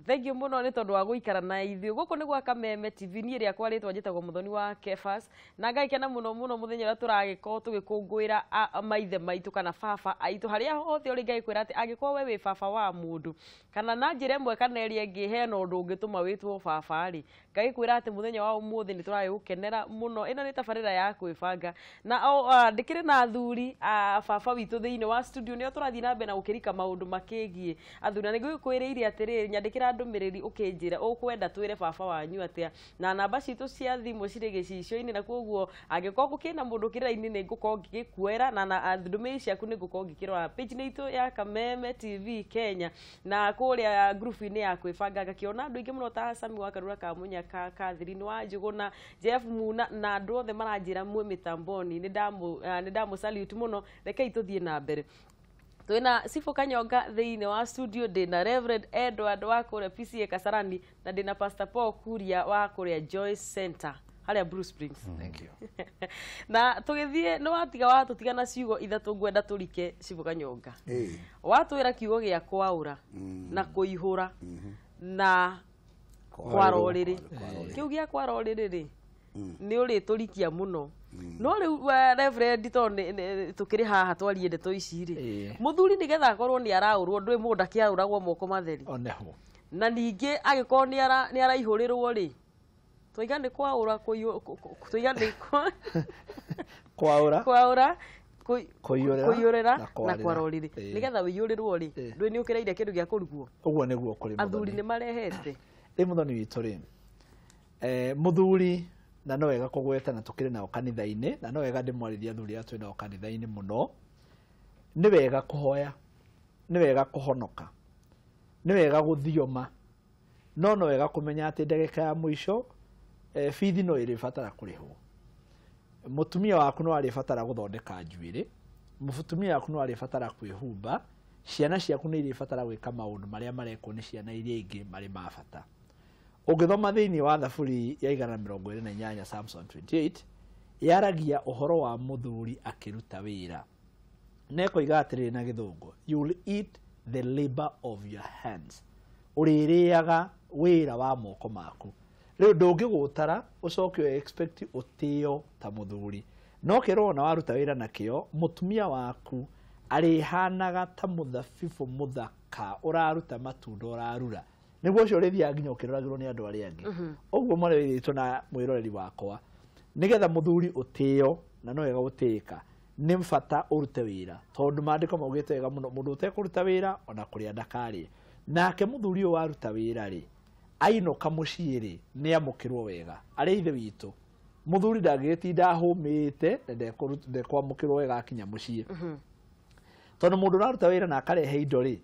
Thank you muno nĩ tondũ wa gũikara na ithuĩ gũkũ nĩ gwa Kameme TV. Niĩ rĩakwa rĩtwa njĩtagwo Mũthoni wa Kefas, na ngaikena mũno mũno mũthenya ũrĩa tũragĩkorwo tũgĩkũngũĩra maithe maitũ kana baba aitũ. Harĩa hothe ũrĩ, ngagĩkwĩra atĩ angĩkorwo we wĩ baba wa mũndũ kana na njĩra ĩmwe kana ĩrĩa ĩngĩ hena ũndũ ũngĩtũma wĩtwo baba rĩ, ngagĩkwĩra atĩ mũthenya wa ũmũthĩ nĩ tũragĩgũkenera mũno. Ĩno nĩ tabarĩra ya kwĩbanga na ndĩkĩrĩ na athuri a baba witũ thĩinĩ wa studio, nĩo tũrathiĩ na mbere na gũkĩrika maũndũ makĩgiĩ athuri. Na nĩngũkwĩrĩire atĩrĩrĩ, nyandĩkĩra ndũmĩrĩri ũkĩnjĩra ũkwenda twĩre baba wanyu atĩa, na namba citũ cia thimũ cirĩ gĩcicio-inĩ, na koguo angĩkorwo gũkĩna mũndũ kĩraini nĩ ngũkorwo ngĩgĩkuoera na ndũmĩrĩri ciaku nĩ ngũkorwo ngĩkĩrora page-inĩ itũ ya Kameme TV Kenya na kũrĩa group-inĩ ya kwĩbanga. Ngakĩona andũ aingĩ mũno ta Sami wa Karura ka Mũnyaka, Catherine wa Njũgũna, Jeff Muna na andũ othe maranjĩra mwĩ mĩtamboni, nĩ ndamũ salute mũno. Rekei tũthiĩ na mbere. Twĩna Sifo Kanyonga thĩinĩ wa studio, ndĩna Reverend Edward wa kũrĩa PCA Kasarani, na ndĩna Pastor Paul Kuria wa kũrĩa Joyce Center harĩa Blue Springs. Thank you. Na tũgĩthiĩ nĩ watiga watũtiga na ciugo ithatũ ngwenda tũrike. Sifo Kanyonga, watwĩra kiugo gĩa kwaũra na kũihũra na kwara ũrĩrĩ. Kĩu gĩa kwara ũrĩrĩ rĩ, nĩ ũrĩtũrikia mũno, no rĩu Reverend, tondũ tũkĩrĩ haha twarie ndeto ici rĩ, mũthuri nĩgetha akorwo nĩ araũrwo, ndũĩ mũndũ akĩaũragwo moko matheri. Oneho. Na ningĩ angĩkorwo nĩ araihũrĩrwo rĩ, twaiga nĩ kwaũra, twaiga nĩ Kwaũra. Kwaũra, Kũiyũrĩra kũiyũrĩra na na kwarĩra. kwara ũrĩrĩ. Nĩgetha wĩiyũrĩrwo rĩ, ndũĩ nĩ ũkĩreire kĩndũ gĩa kũrugwo. Ũguo nĩguo kũrĩ. Athuri Mũthoni. Nĩ marehete. Rĩ, mũthoni witũ rĩ, mũthuri, na no wega kũgweta na tũkĩrĩ nao kanitha-inĩ, na no wega ndĩmwarĩrie athuri arĩa twĩ nao kanitha-inĩ mũno. Nĩ wega kũhoya, nĩ wega kũhonoka, nĩ wega gũthioma, no no wega kũmenya atĩ ndagĩka ya mũico, bithi no ĩrĩbatara kũrĩhwo, mũtumia waku no arĩbatara gũthondeka njuĩrĩ, mũtumia waku no arĩbatara kwĩhumba, ciana ciaku nĩ irĩbatara gwĩka maũndũ marĩa marekwo nĩ ciana iria ingĩ marĩ ma bata. Ũngĩthoma thĩinĩ wa Thaburi ya 128, Psalms 128, yaragia ũhoro wa mũthuri akĩruta wĩra, na ĩkoiga atĩrĩrĩ na Gĩthũngũ, "You will eat the labor of your hands." Ũrĩrĩaga wĩra wa moko maku. Rĩu ndũngĩgũtara ũcoke expect ũtĩo ta mũthuri, no kĩrwo ona waruta wĩra nakĩo, mũtumia waku arĩhanaga ta mũthabibũ mũthaka ũraruta matunda ũrarura, nĩguo ũcio ũrĩthiaga nginya ũkĩroragĩrwo nĩ andũ arĩa angĩ. Ũguo mwarĩ wa ithe witũ na mwĩroreri wakwa, nĩgetha mũthuri ũtĩo, na no wega gũtĩĩka, nĩ bata ũrute wĩra, tondũ maandĩko maugĩte wega mũno, mũndũ ũtekũruta wĩra ona kũrĩa ndakarĩe. Nake mũthuri ũyũ waruta wĩra rĩ, ainũka mũciĩ rĩ, nĩ amũkĩrwo wega. Arĩa ithe witũ, mũthuri ndangĩgĩtinda ahũmĩte na ndekwamũkĩrwo wega akinya mũciĩ, tondũ mũndũ ũraruta wĩra na akarehe indo rĩ,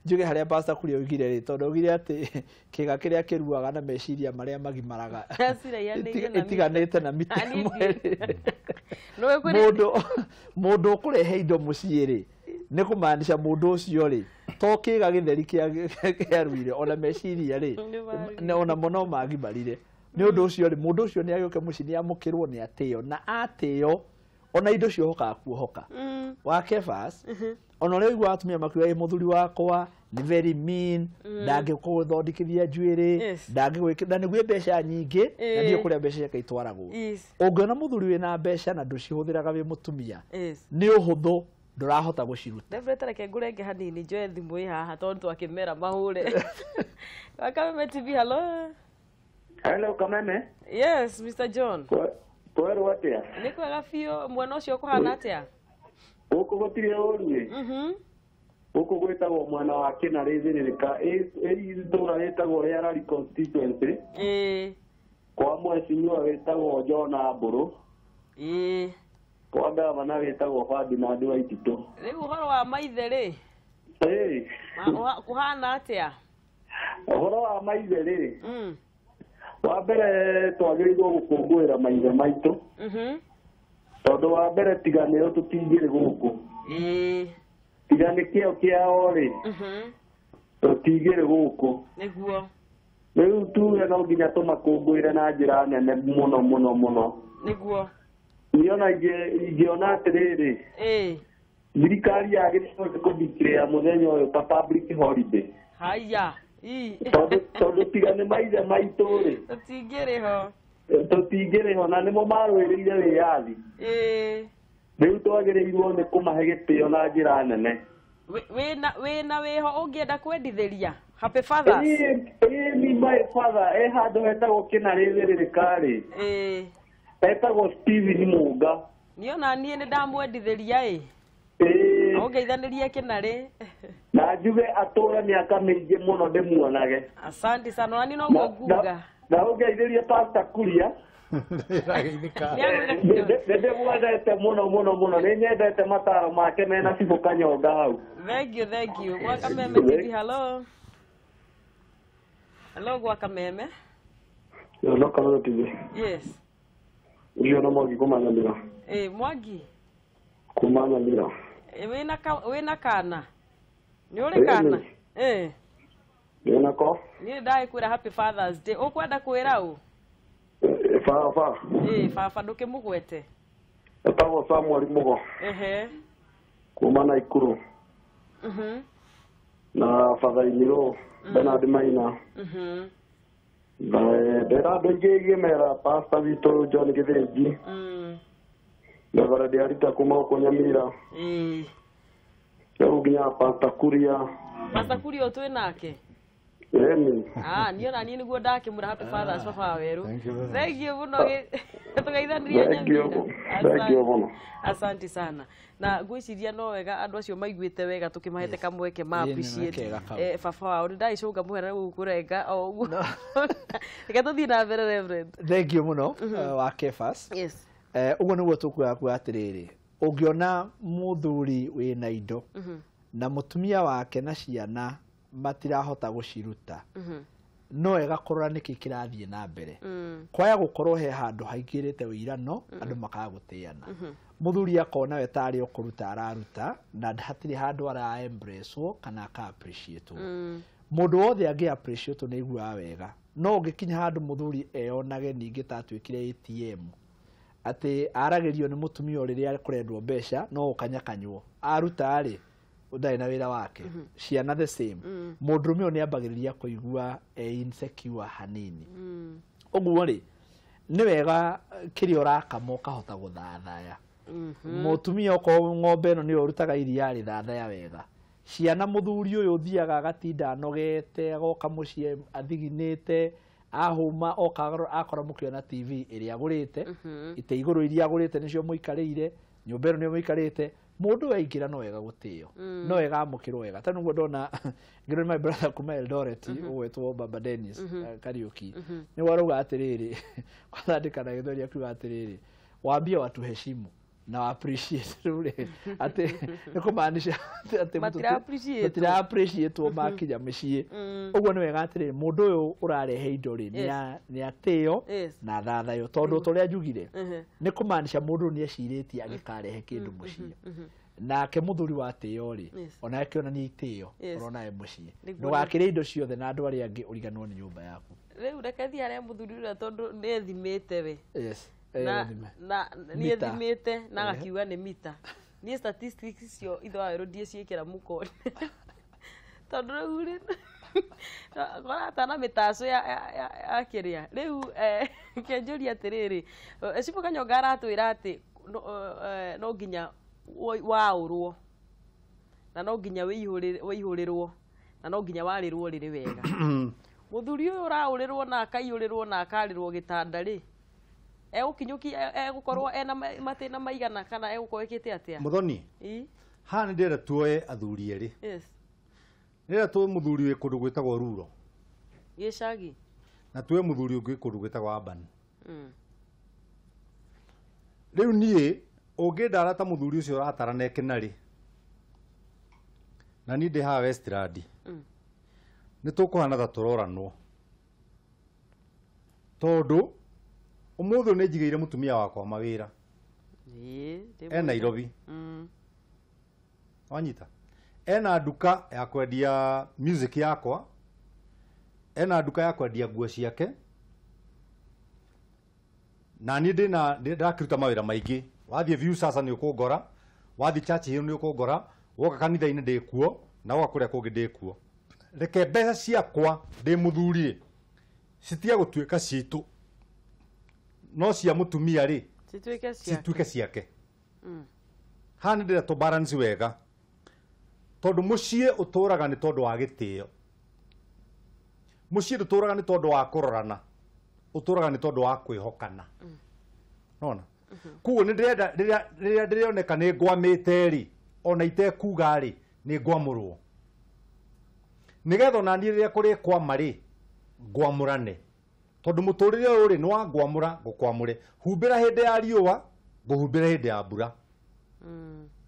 njuge harĩa Pastor Kuria oigire rĩ, tondũ oigire atĩ kĩga kĩrĩa kĩruaga na meciria marĩa magimaraga Ciraihanĩirie na itiganĩte na mita Ah, niĩ ĩmwe rĩ. Nĩwe kwĩrĩ- Mũndũ ũkũrehe indo mũciĩ rĩ, nĩ kũmaanisha mũndũ ũcio rĩ, to kĩga gĩtheri kĩaruire, ona meciria rĩ, Nĩ magimara. Onamo no magimarire. Nĩ ũndũ ũcio rĩ, mũndũ ũcio nĩ agĩũke mũciĩ, nĩ amũkĩrwo, nĩ atĩo, na atĩo ona indo ciohokaga kuohoka. Wa Kefas, ona ũrĩa ũiguaga atumia makiuga, "Ĩ, mũthuri wakwa nĩ very mean, ndangĩkũthondekithia njuĩrĩ, ndangĩgwĩkĩra," na nĩguo mbeca nyingĩ na ndiũ kũrĩa mbeca ciake itwaragwo. Ũngĩona mũthuri wĩna mbeca na ndũcihũthĩraga wĩ mũtumia, nĩ ũhũthũ ndũrahota gũciruta. Reverend, reke ngũrenge hanini njoe thimũ ĩ haha, tondũ twakĩmera mahũre. Kameme TV, hello. Hello, Kameme. Yes, Mr John. Kwerwo atĩa? Nĩ kwega biũ. Mwena ũcio kũhana atĩa? Gũkũ gũtirĩ ũru ĩ. Gũkũ gwĩtagwo mwena wa Kĩnarĩ Thĩrĩrĩka. Ĩ itũũra rĩtagwo Rĩarari constituency. Kwa mheshimiwa wĩtagwo John Mbũrũ. Kwa gavana wĩtagwo Ferdinand Waititũ. Rĩu ũhoro wa maithe rĩ, kũhana atĩa? Ũhoro wa maithe rĩ, wa mbere twagĩrĩirwo gũkũngũĩra maithe maitũ, tondũ wa mbere tiga nĩo tũtingĩrĩ gũkũ. Tiga nĩ kĩo kĩao rĩ, tũtingĩrĩ gũkũ. Rĩu tuge no nginya tũmakũngũĩre na njĩra nene mũno mũno mũno. Niĩ ona ingĩona atĩrĩrĩ, thirikari yagĩrĩirwo nĩ kũdeclare mũthenya ũyũ ta public holiday. Haya. Tondũ tiga nĩ maithe maitũ rĩ, tũtingĩrĩ ho. Tũtingĩrĩ ho na nĩmo marũĩrĩire wĩyathi. Rĩu twagĩrĩirwo nĩ kũmahe gĩtĩo na njĩra nene. Wĩna wĩho ũngĩenda kwendithĩria Happy Fathers? Ĩĩ, my father e handũ hetagwo Kĩnarĩ Thĩrĩrĩka-rĩ. Etagwo Steven Munga. Niĩ ona niĩ nĩ ndamwendithĩria ĩ. Ũngeithanĩrie Kĩnarĩ. Na njuge atũre mĩaka mĩingĩ mũno ndĩmuonage. Asante sana, ona niĩ noguo nguga. Na ũngeithĩrie Pastor Kuria. Nĩndĩmwendete mũno mũno mũno, nĩnyendete mataro make mena Cibũ Kanyonga hau. Thank you, thank you. Gwa Kameme TV, hello. Hello, gwa Kameme. Hello, Kameme TV. Yes. Ũcio nĩ Mwangi kuma Nyamira. Mwangi. Kuma Nyamira. Wĩna kana? Nĩ ũrĩ kana? Ndĩna ko. Niĩ ndagĩkwĩra Happy Fathers Day. Ũkwenda kwĩra ũ? Baba. Baba ndũkĩmũgwete. Etagwo Samuel Mugo. Kuma Naikuru. Na Father Iniro Bernard Maina. Ndĩra andũ aingĩ ngĩmera Pastor witũ John Gĩthĩnji. Reverend Arita kuma gũkũ Nyamira. Rĩu nginya Pastor Kuria. Pastor Kuria twĩ nake? Ĩni. Niĩ ona niĩ nĩguo ndakĩmwĩra Happy Fathers baba werũ. Thank you mũno, tũgeithanĩria Nyamira. Thank you mũno. Asante sana. Na ngwĩciria no wega andũ acio maiguĩte wega tũkĩmahete kamweke ma appreciate baba wao. Nĩ ndagĩcũnga mũhera rĩu kũrenga o ũguo. Reke tũthiĩ na mbere, Reverend. Thank you mũno wa Kefas. Yes. Ũguo nĩguo tũkuaga kuga atĩrĩrĩ, ũngĩona mũthuri wĩna indo na mũtumia wake na ciana matirahota gũciruta, no wega kũrora nĩkĩ kĩrathiĩ na mbere. Kwaya gũkorwo he handũ haingĩrĩte wĩirano, andũ makaga gũtĩana. Mũthuri akona we tarĩ o kũruta araruta na hatirĩ handũ ara embrace-wo kana aka appreciate-wo. Mũndũ wothe angĩ appreciate-wo nĩ aiguaga wega. No ũngĩkinya handũ mũthuri eyonage ningĩ ta atuĩkire ATM, atĩ aragĩrio nĩ mũtumia o rĩrĩa kũrendwo mbeca no ũkanyakanywo, aruta rĩ ndarĩ na wĩra wake. Ciana the same. Mũndũrũme ũyũ nĩ ambagĩrĩria kũigua e insecure hanini. Ũguo rĩ, nĩ wega kĩrĩa ũrakama ũkahota gũthathaya. Mũtumia okorwo ng'ombe ĩno nĩyo ũrutaga iria rĩ, thathaya wega. Ciana mũthuri ũyũ ũthiaga agatinda anogete, agoka mũciĩ athiginĩte, ahũma oka akora mũkĩona TV ĩrĩa agũrĩte, itĩ igũrũ iria agũrĩte nĩcio mũikarĩire, nyũmba ĩno nĩyo mũikarĩte. Mũndũ aingĩra no wega gũtĩo, no wega amũkĩrwo wega. Ta nĩguo ndona ngĩrwo my brother kuma Eldoret ũgwĩtwo Baba Dennis Kariuki, nĩguo arauga atĩrĩrĩ, kwathandĩka na Gĩthweri akiuga atĩrĩrĩ, waambie watu heshimu na wa appreciate. Rĩu rĩ, atĩ nĩ kũmaanisha atĩ matira appreciate makinya mĩciĩ. Ũguo nĩ wega atĩrĩrĩ, mũndũ ũyũ ũrarehe indo rĩ, nĩ atĩo na thathayo, tondũ ta ũrĩa njugire nĩ kũmaanisha mũndũ nĩ ecirĩtie agĩkarehe kĩndũ mũciĩ. Nake mũthuri wa atĩo rĩ, onake kĩonania itĩo ũronae mũciĩ. Ndũgakĩre indo ciothe na andũ arĩa angĩ ũriganĩrwo nĩ nyũmba yaku. Rĩu reke thiĩ harĩa mũthuri ũrĩa tondũ nĩ ethimĩte we. Yes. Na nĩ ethimĩte na agakiuga nĩ mita. Niĩ statistics icio ithe wa werũ ndiĩciĩkĩra mũko. Tondũ rĩu rĩ, korata na mĩtaco ya kĩrĩa. Rĩu kĩanjũria atĩrĩrĩ, Cibũ Kanyonga aratwĩra atĩ no nginya waũrwo na no nginya wĩihũrĩrwo na no nginya warĩrwo rĩrĩ wega. Mũthuri ũyũ ũraũrĩrwo na akaiyũrĩrwo na akarĩrwo gĩtanda rĩ, egũkinyũkia egũkorwo ena matĩna maigana kana egũkorwo ĩkĩte atĩa? Mũthoni, haha nĩ ndĩrenda tuoe athuri erĩ. Ndĩrenda tuoe mũthuri wĩ kũndũ gwĩtagwo Ruro gĩcagi, na tuoe mũthuri ũngĩ wĩ kũndũ gwĩtagwo Urban. Rĩu niĩ ũngĩndara ta mũthuri ũcio ũratara na Kĩnarĩ, na niĩ ndĩ haha Westland, nĩ tũkũhana ta tũroranwo, tondũ ũmũthĩ ũyũ nĩ njigĩire mũtumia wakwa mawĩra e Nairobi. Wanyita, ena nduka ya kwendia music yakwa, ena nduka ya kwendia nguo ciake, na niĩ ndĩna ndakĩruta mawĩra maingĩ. Wathiĩ View sasa nĩ ũkũngora, wathiĩ Church Hill nĩ ũkũngora, woka kanitha-inĩ ndĩ kuo, na woka kũrĩa kũngĩ ndĩ kuo. Reke mbeca ciakwa ndĩ mũthuri rĩ citige gũtuĩka citũ no cia mũtumia rĩ cituĩke ciake. Haha nĩ ndĩrenda tũ balance wega tondũ mũciĩ ũtũraga nĩ tondũ wa gĩtĩo. Mũciĩ ndũtũraga nĩ tondũ wa kũrorana, ũtũraga nĩ tondũ wa kwĩhokana. Nona koguo nĩ ndĩrenda rĩrĩa ndĩrĩoneka nĩ ngwamĩte rĩ ona itekuga rĩ nĩ ngwamũrwo nĩgetha ona niĩ rĩrĩa kũrĩ kwama rĩ ngwamũrane tondũ mũtũrĩre ũyũ rĩ nĩ wa ngwamũra ngũkwamũre humbĩra hĩndĩ ya riũa ngũhumbĩra hĩndĩ ya mbura.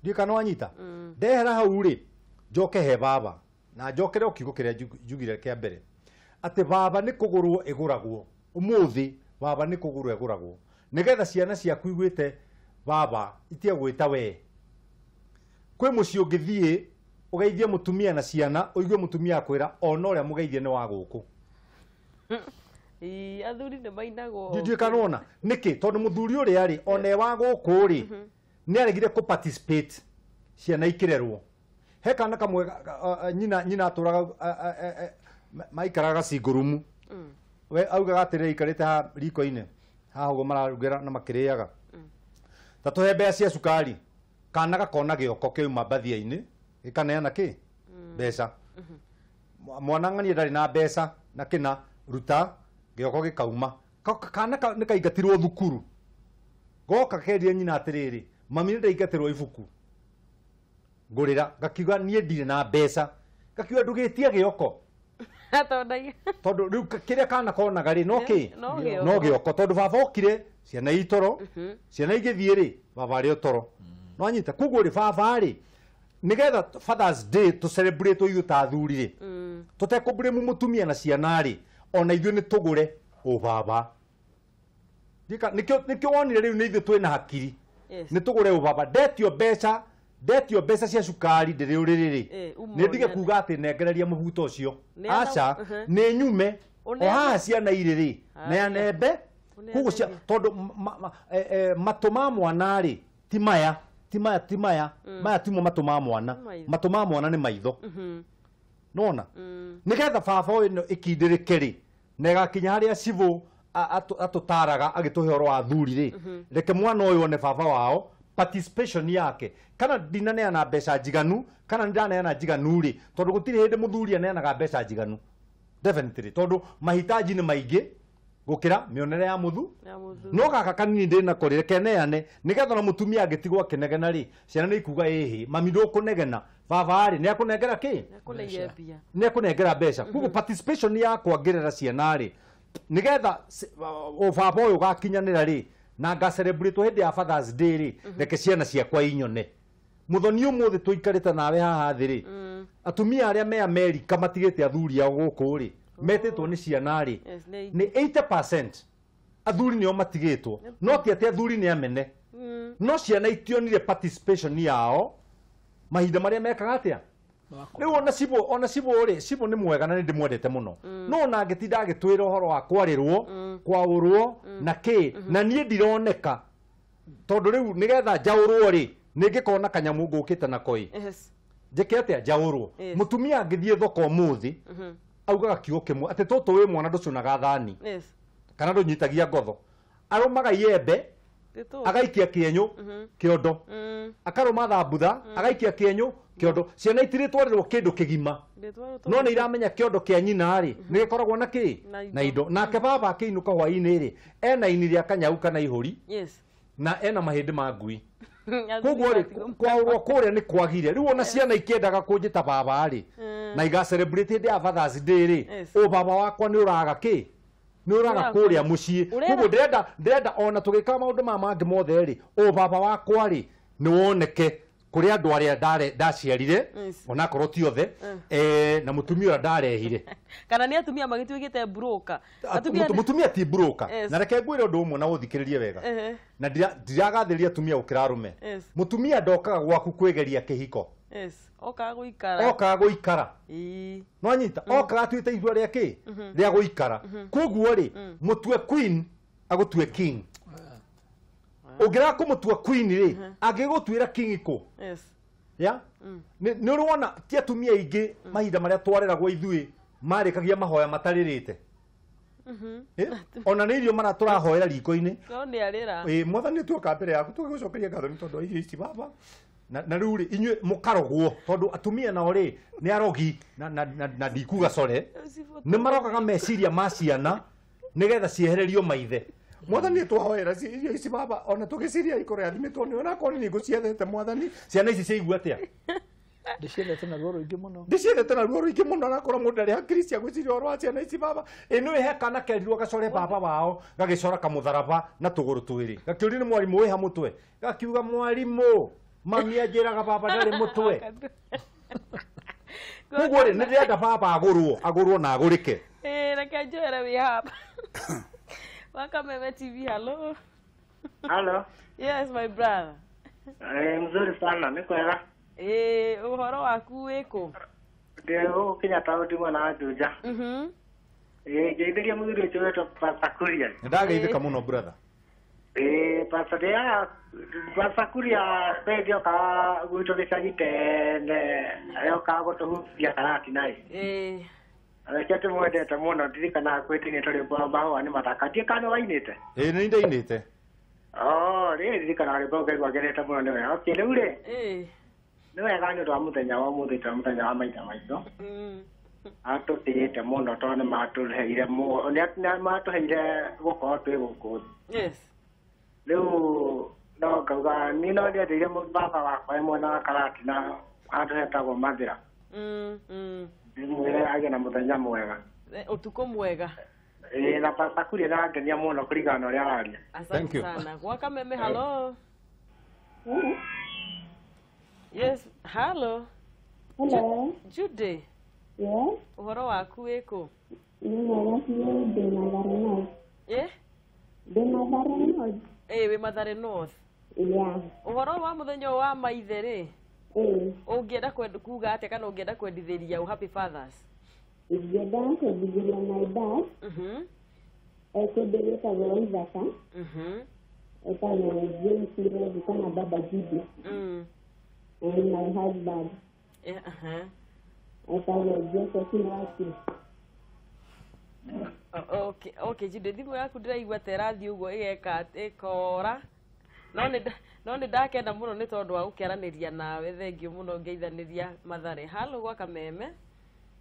Ndiũĩ kana wanyita. Ndehera hau rĩ njoke he baba na njokere o kiugo kĩrĩa njugire kĩa mbere atĩ baba nĩ kũgũrwo ĩgũragwo ũmũthĩ baba nĩ kũgũrwo ĩgũragwo nĩgetha ciana ciaku igwĩte baba itige gwĩta we. Kwĩ mũciĩ ũngĩthiĩ ũgeithie mũtumia na ciana ũigue mũtumia akwĩra ona ũrĩa mũgeithie nĩ wa gũkũ. Athuri nĩ mainagwo. Ndiũĩ kana wona nĩkĩ tondũ mũthuri ũrĩa rĩ ona e wa gũkũ rĩ nĩ aregire kũ participate ciana ikĩrerwo. He kana kamwe nyina atũraga maikaraga single we augaga atĩrĩrĩ aikarĩte ha riko-inĩ haha ũguo mararugĩra na makĩrĩaga ta tũhe mbeca cia cukari kana gakona gĩoko kĩauma mbathia-inĩ gĩkaneana kĩ mbeca. Mwana ng'ania ndarĩ na mbeca na kĩna ruta gĩoko gĩkauma. Kana nĩ kaingatirwo thukuru goka kerire nyina atĩrĩrĩ mami nĩ ndaingatĩrwo ibuku ngũrĩra gakiuga niĩ ndirĩ na mbeca gakiuga ndũgĩtie gĩoko tondũ rĩu kĩrĩa kana konaga rĩ no kĩ no gĩoko tondũ baba okire ciana itoro ciana igĩthiĩ rĩ baba arĩ o toro no anyita. Koguo rĩ baba rĩ nĩgetha Father's Day tũ celebrate ithuĩ ta athuri rĩ tũtekũ mũtumia na ciana rĩ ona ithuĩ nĩ tũgũre ũbaba. Nĩkĩo wonire rĩu nĩ ithuĩ twĩna hakiri nĩ tũgũre ũbaba. Ndetio mbeca cia cukari ndĩrĩ ũrĩrĩ rĩ nĩ ndige kuga atĩ nengereria mũbuto ũcio aca nĩ nyume o haha ciana irĩ rĩ neane mbe koguo tondũ matũ ma mwana rĩ ti maya ti maya ti maya maya timo matũ ma mwana matũ ma mwana nĩ maitho nona nĩgetha baba ũyũ ĩkindĩrĩke rĩ na ĩgakinya harĩa civũ atũtaraga agĩtũhe ũhoro wa athuri rĩ reke mwana ũyũ one baba wao participation yake kana ndinaneana mbeca njiganu kana nĩndaneana njiganu rĩ tondũ gũtirĩ hĩndĩ mũthuri aneanaga mbeca njiganu definitely tondũ mahitaji nĩ maingĩ gũkĩra mĩonere ya mũthu no gaka kanini ndĩ nako rĩ reke neane nĩgetha ona mũtumia angĩtigwo akĩnegena rĩ ciana nĩ ikuga ĩhĩ mami ndũkũnegena baba rĩ nĩ akũnengera kĩ nĩ akũnengera mbeca. Koguo participation yakwa ngĩrera ciana rĩ nĩgetha ũbaba ũyũ ũgakinyanĩra rĩ na nga celebrate hĩndĩ ya Father's Day rĩ reke ciana ciakwa inyone. Mũthoni ũmũthĩ tũikarĩte nawe haha thĩ rĩ atumia arĩa me Amerika matigĩte athuri ao gũkũ rĩ metĩtwo nĩ ciana rĩ nĩ 80% athuri nĩo matigĩtwo no ti atĩ athuri nĩ amene no ciana itionire participation yao mahinda marĩa mekaga atĩa. Rĩu ona cibũ rĩ cibũ nĩ mwega na nĩ ndĩmwendete mũno no ona angĩtinda agĩtwĩra ũhoro wa kwarĩrwo kwaũrwo na kĩ na niĩ ndironeka tondũ rĩu nĩgetha njaũrwo rĩ nĩ ngĩkona kanyamũ ngũkĩte nako ĩ njĩke atĩa njaũrwo. Mũtumia angĩthiĩ thoko ũmũthĩ augaga kiugo kĩmwe atĩ tũtũ wĩ mwana ndũcunaga thani kana ndũnyitagia ngotho arũmaga iembe agaikia kĩenyũ kĩondo akarũma thambutha agaikia kĩenyũ kĩondo. Ciana itirĩtwarĩrwo kĩndũ kĩgima no nĩ iramenya kĩondo kĩa nyina rĩ nĩ gĩkoragwo na kĩ na indo. Nake baba akĩinũka hwaĩ-inĩ rĩ ena ini rĩa kanyau kana ihũri na ena mahĩndĩ ma ngui. Koguo rĩ kwaũrwo kũrĩa nĩ kwagire rĩu ona ciana ikĩendaga kũnjĩta baba rĩ na iga celebrate hĩndĩ ya Father's Day rĩ ũ baba wakwa nĩ ũraga kĩ nĩ ũraga kũrĩa mũciĩ. Koguo ndĩrenda ona tũgĩka maũndũ maya mangĩ mothe rĩ ũ baba wakwa rĩ nĩ woneke kũrĩ andũ arĩa ndaciarire onakorwo ti othe na mũtumia ũrĩa ndarehire kana nĩ atumia magĩtuĩkĩte broker. Mũtumia ti broker na reke ngwĩre ũndũ ũmwe na ũthikĩrĩrie wega na ndiragathĩrĩria atumia gũkĩra arũme. Mũtumia ndokaga gwaku kwĩgeria kĩhiko okaga gũikara no anyita okaga atuĩte itua rĩa kĩ rĩa gũikara. Koguo rĩ mũtue queen agũtue king. Ũngĩrega kũmũtua queen rĩ angĩgũtuĩra king kũ Ya? Nĩ ũrona ti atumia aingĩ mahinda marĩa twareragwo ithuĩ marĩkagia mahoya matarĩrĩte. Ona nĩ irio mara tũrahoera riko-inĩ. No nĩ arĩra. Mwathani tuoka mbere yaku tũgĩgũcokeria ngatho nĩ tondũ wa irio ici baba. Na rĩu rĩ inyuĩ mũkarogwo tondũ atumia nao rĩ nĩ arogi na ndikuga core nĩ marogaga meciria ma ciana nĩgetha ciehererio maithe. Mwathani twahoera irio ici baba ona tũgĩciria ikorwo yathimĩtwo nĩ onakorwo nĩ ngũciethete mwathani ciana ici ciaigua atĩa? Ndĩciendete na ruo rũingĩ mũno. Ndĩciendete na ruo rũingĩ mũno onakorwo mũndũ ndarĩ hakiri cia gwĩciria ũhoro wa ciana ici baba. Ĩ nĩ he kana kerirwo gacore baba wao gagĩcora kamũtharaba na tũgũrũ twĩrĩ. Gakĩũrio nĩ mwarimũ wĩ ha mũtwe. Gakiuga mwarimũ mami anjĩraga baba ndarĩ mũtwe. Koguo rĩ nĩ ndĩrenda baba agũrwo na agũrĩke. Reke njoere wĩ hapa. Wakameme TV, hello. Hello. Yes, my brother. Mzuri sana, nĩ kwega. Ũhoro waku wĩkũ? Ndĩ gũkũ Kenya taũni mwena wa Juja. Ngeithĩria mũthuri ũcio wetwo Pastor Kuria. Nĩndageithĩka mũno brother. Pastor ndĩaga Pastor Kuria hĩndĩ okaga gwitũ gĩcagi tene, okaga gũtũhutia karatina ĩ. Reke tũmwendete mũno ndirikanaga kwĩtinia tũrĩmbo mahũa nĩ mathaka. Ndiũĩ kana nĩwainĩte? Nĩ ndainĩte. Rĩrĩ ndirikanaga rwĩmbo ngaigua ngenete mũno nĩ wega. Okay, rĩu rĩ nĩ wega nĩ ũndũ wa mũthenya wa ũmũthĩ tondũ mũthenya wa maithe maitũ. Atũtĩĩte mũno tondũ nĩ matũheire gũkorwo twĩ gũkũ thĩ. Yes. Rĩu no ngauga niĩ no nyendeire baba wakwa e mwena wa Karatina handũ hetagwo Mathĩra. Ndĩmwĩre agĩe na mũthenya mwega. Ũtukũ mwega. Na Pastor Kuria nĩarangenia mũno kũringana na ũrĩa araria. Asante sana. Gwa Kameme, hello. Yes, hello. Hello. Judy. Yes. Ũhoro waku wĩkũ? Nĩ mwega biũ, ndĩ Mathare North. Ndĩ Mathare North. Wĩ Mathare North. Yeah. Ũhoro wa mũthenya wa maithe rĩ? Ũngĩenda kuga atĩa kana ũngĩenda kwendithĩria ũ Happy Fathers? Ingĩenda kwendithĩria my dad. Kũndũ gwĩtagwo Ithaka. Etagwo James Road kana Baba Judy. And my husband. Etagwo Joseph Mwaki. Okay, okay, Judy, thimũ yaku ndĩraigua ta ĩrathiĩ ũguo ĩgeka ĩkora. No nĩ ndakena mũno nĩ tondũ wa gũkĩaranĩria nawe. Thengiũ mũno ngeithanĩria Mathare. Hello gwa Kameme.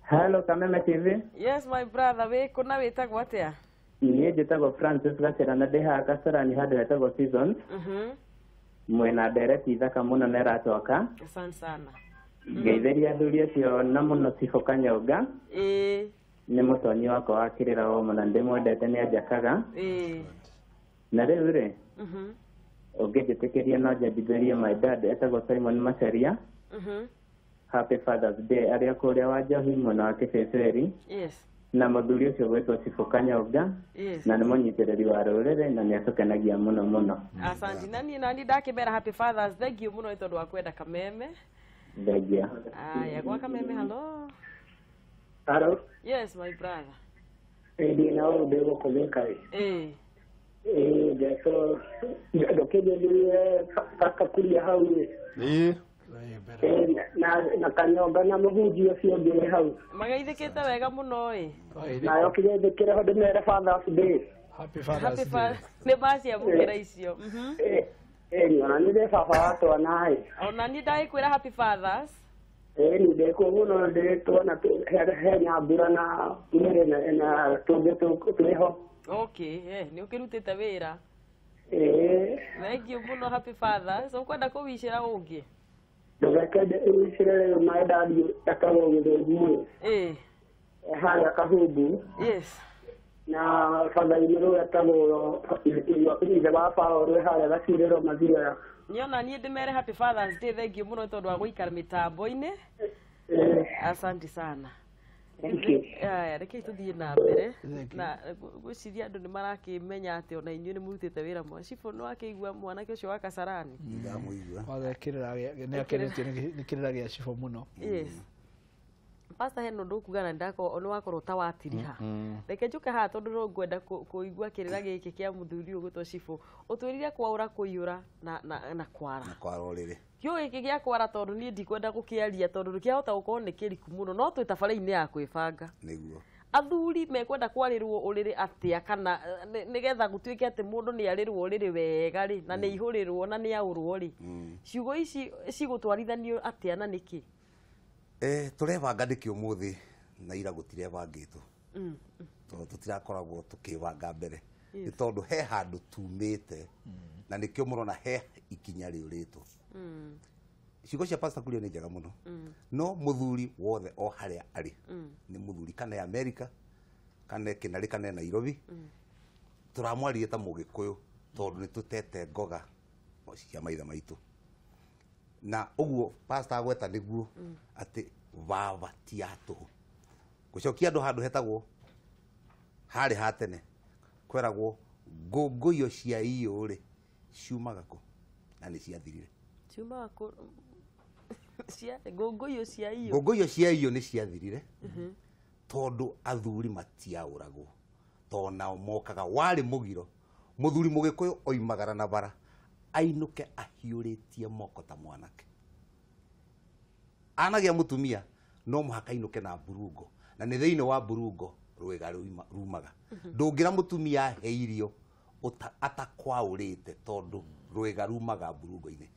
Hello Kameme TV. Yes my brother, wĩkũ na wĩtagwo atĩa? Niĩ njĩtagwo Francis Gacera na ndĩ haha Kasarani handũ hetagwo Seasons. Mwena ndereti thaka mũno na ĩratwaka. Asante sana. Ngeithĩria athuri acio na mũno Cibũ Kanyonga. Nĩ mũtonyi wakwa wa kĩrĩra o mũno ndĩmwendete nĩ anjakaga. Na rĩu rĩ ũngĩnjĩtĩkĩria no njenjithĩrie my dad etagwo Simon Macharia. Happy Father's Day arĩa kũrĩa wa Njohi mwena wa Kĩbĩbĩri. Yes. Na mũthuri ũcio gwĩtwo Cibũ Kanyonga. Yes. Na nĩ mũnyitĩrĩri wa rũrĩrĩ na nĩ atũkenagia mũno mũno. Asante. Na niĩ ndakĩmera Happy Fathers. Thank you mũno nĩ tondũ wa kwenda Kameme. Thengia. Aya, gwa Kameme, hello. Hello. Yes my brother. Ndĩ na ũndũ gũkũ Thika. Ndeto ndũkĩnjenjerie Pastor Kuria hau ĩ. Na Kanyonga na mũhunjia ũcio ũngĩ wĩ hau. Mageithĩkĩte wega mũno ĩ. Nayo kĩgeithĩkĩre ho ndĩmere Father's Day. Happy Father's Day. Nĩ maciamũkĩra icio. Ona nĩ ndĩ baba wa twana ĩ. Ona niĩ ndagĩkwĩra Happy Fathers. Nĩ ndĩkuo mũno ndĩ twana he nyambura na mĩrĩ na tũngĩ twĩho. Okay, nĩ ũkĩrutĩte wĩra. Thank you mũno Happy Fathers. Ũkwenda kũwicĩra ũngĩ? Ndũgeke wicĩre rĩu my dad etagwo Gĩthũngũ ĩ. Harĩa Kahumbu. Yes. Na father igũrũ etagwo ithe wa Paul harĩa Gacirĩro Mathioya. Niĩ ona niĩ ndĩmere Happy Fathers Day. Thank you mũno nĩ tondũ wa gũikara mĩtambo-inĩ. Asante sana. Aya, reke tũthiĩ na mbere na ngwĩciria andũ nĩ marakĩmenya atĩ ona inyuĩ nĩ mũrutĩte wĩra mwega. Cibũ nĩ wakĩigua mwanake ũcio wa Kasarani? Ndamũigua. Kwanza kĩrĩra nĩ akenetio nĩ kĩrĩra gĩa Cibũ mũno. Yes. Pastor hena ũndũ ũkuga na ndako nĩ wakorwo ta watiriha. Reke njũke haha tondũ no ngwenda kũigua kĩrĩra gĩkĩ kĩa mũthuri ũyũ gwĩtwo Cibũ. Ũtwĩrire kwaũra kũiyũra na kwara. Na kwara ũrĩrĩ. Kiugo gĩkĩ gĩa kwara tondũ niĩ ndikwenda gũkĩaria tondũ kĩahota gũkorwo nĩ kĩriku mũno no twĩ tabarĩra-inĩ ya kwĩbanga. Nĩguo. Athuri mekwenda kwarĩrwo ũrĩrĩ atĩa kana nĩgetha gũtuĩke atĩ mũndũ nĩ arĩrwo ũrĩrĩ wega rĩ na nĩ aihũrĩrwo na nĩ aũrwo rĩ. Ciugo ici cigũtwarithanio atĩa na nĩkĩ? Tũrebanga nĩkĩ ũmũthĩ na ira gũtirebangĩtwo. Tondũ tũtirakoragwo tũkĩbanga mbere. Nĩ tondũ he handũ tumĩte na nĩkĩo mũrona he ikinya rĩũrĩtwo. Ciugo cia Pastor Kuria nĩ njega mũno. No mũthuri wothe o harĩa arĩ nĩ mũthuri kana America kana Kĩnarĩ kana Nairobi. Tũramwaririe ta mũgĩkũyũ tondũ nĩ tũtete ngoga cia maithe maitũ. Na ũguo Pastor agweta nĩguo atĩ baba ti a tũhũ. Gũcokia andũ handũ hetagwo harĩ ha tene kweragwo ngũngũiyo cia iyũ rĩ ciumaga kũ na nĩ ciathirire. Ciumaga kũ cia ngũngũiyo cia iyũ. Ngũngũiyo cia iyũ nĩ ciathirire tondũ athuri matiaũragwo tondũ nao mokaga warĩ mũgiro mũthuri mũgĩkũyũ oimagara na bara ainũke ahiũrĩtie moko ta mwanake. Anagĩa mũtumia no mũhaka ainũke na mburungo na nĩ thĩinĩ wa mburungo rwĩga rumaga. Ndũngĩra mũtumia ahe irio atakwaũrĩte tondũ rwĩga rumaga mburungo-inĩ.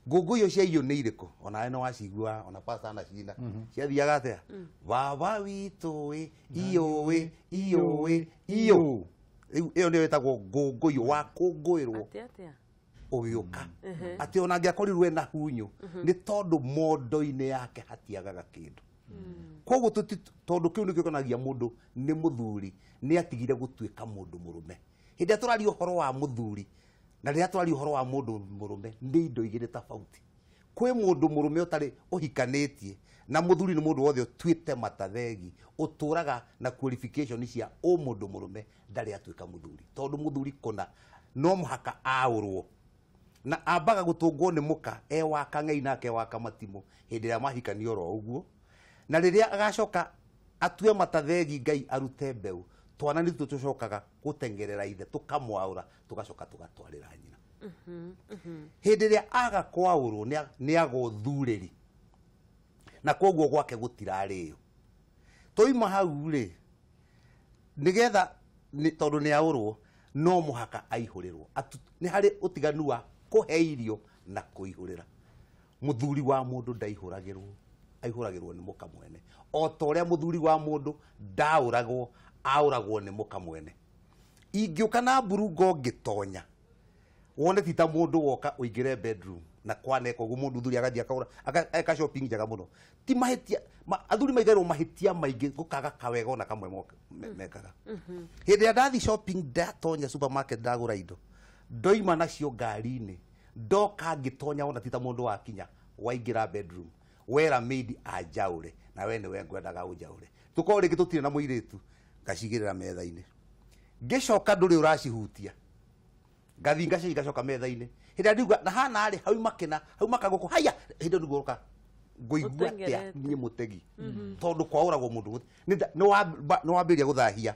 Ngũngũiyo cia irio nĩ irĩkũ? Ona we nĩ wacigua ona pastor anacina. Ciathiaga atĩa? Baba witũ ĩ iyũ ĩ iyũ iyũ. Rĩu ĩyo nĩyo ĩtagwo ngũngũiyo wakũngũĩrwo. Atĩa atĩa? Ũgĩũka. Atĩ ona angĩakorirwo ena hunyũ nĩ tondũ mondo-inĩ yake hatiagaga kĩndũ. Koguo tondũ kĩu nĩkĩo kĩonagia mũndũ nĩ mũthuri nĩ atigire gũtuĩka mũndũ mũrũme. Hĩndĩ ĩrĩa tũraria ũhoro wa mũthuri na rĩrĩa tũraria ũhoro wa mũndũ mũrũme nĩ indo igĩrĩ tofauti. Kwĩ mũndũ mũrũme ũtarĩ ũhikanĩtie na mũthuri nĩ mũndũ wothe ũtuĩte matathegi ũtũraga na qualification cia mũndũ mũrũme ndarĩ atuĩka mũthuri tondũ mũthuri kũna no mũhaka aũrwo na ambaga gũtũngwo nĩ mũka e wa kang'ei nake wa kamatimũ hĩndĩ ĩrĩa mahikanio oro ũguo na rĩrĩa agacoka atue matathegi Ngai arute mbeũ twana nĩtuo tũcokaga gũteng'erera ithe tũkamwaũra tũgacoka tũgatwarĩra nyina. Hĩndĩ ĩrĩa aga kwaũrwo nĩ aga ũthurĩri na koguo gwake gũtirarĩo. Twauma hau rĩ nĩgetha tondũ nĩ aũrwo no mũhaka aihũrĩrwo. Nĩ harĩ ũtiganu wa kũhe irio na kũihũrĩra. Mũthuri wa mũndũ ndaihũragĩrwo, aihũragĩrwo nĩ mũka mwene. O ta ũrĩa mũthuri wa mũndũ ndaũragwo, aũragwo nĩ mũka mwene. Ingĩũka na mburungo ngĩtonya wone ti ta mũndũ woka ũingĩre bedroom na kwaneka ũguo mũndũ thuri agathiĩ akagũra eka shopping njega mũno. Ti mahĩtia athuri maigairwo mahĩtia maingĩ gũkaga kawega ona kamwe mekaga. Hĩndĩ ĩrĩa ndathi shopping ndatonya supermarket ndagũra indo ndoima nacio ngari-inĩ ndoka ngĩtonya wona ti ta mũndũ wakinya waingĩra bedroom wera maid anjaũre na we nĩwe ngwendaga ũnjaũre. Tũkorwo rĩngĩ tũtirĩ na mũirĩtu ngacigĩrĩra metha-inĩ ngĩcoka ndũrĩ ũracihutia ngathi ngaci ngacoka metha-inĩ hĩndĩ ĩrĩa ndiuga na hana rĩ hauma kĩna hauma kagũkũ haya hĩndĩ nĩguo ũka ngũigua atĩa niĩ mũtegi tondũ kwaũragwo mũndũ nĩ wambĩrĩria gũthahia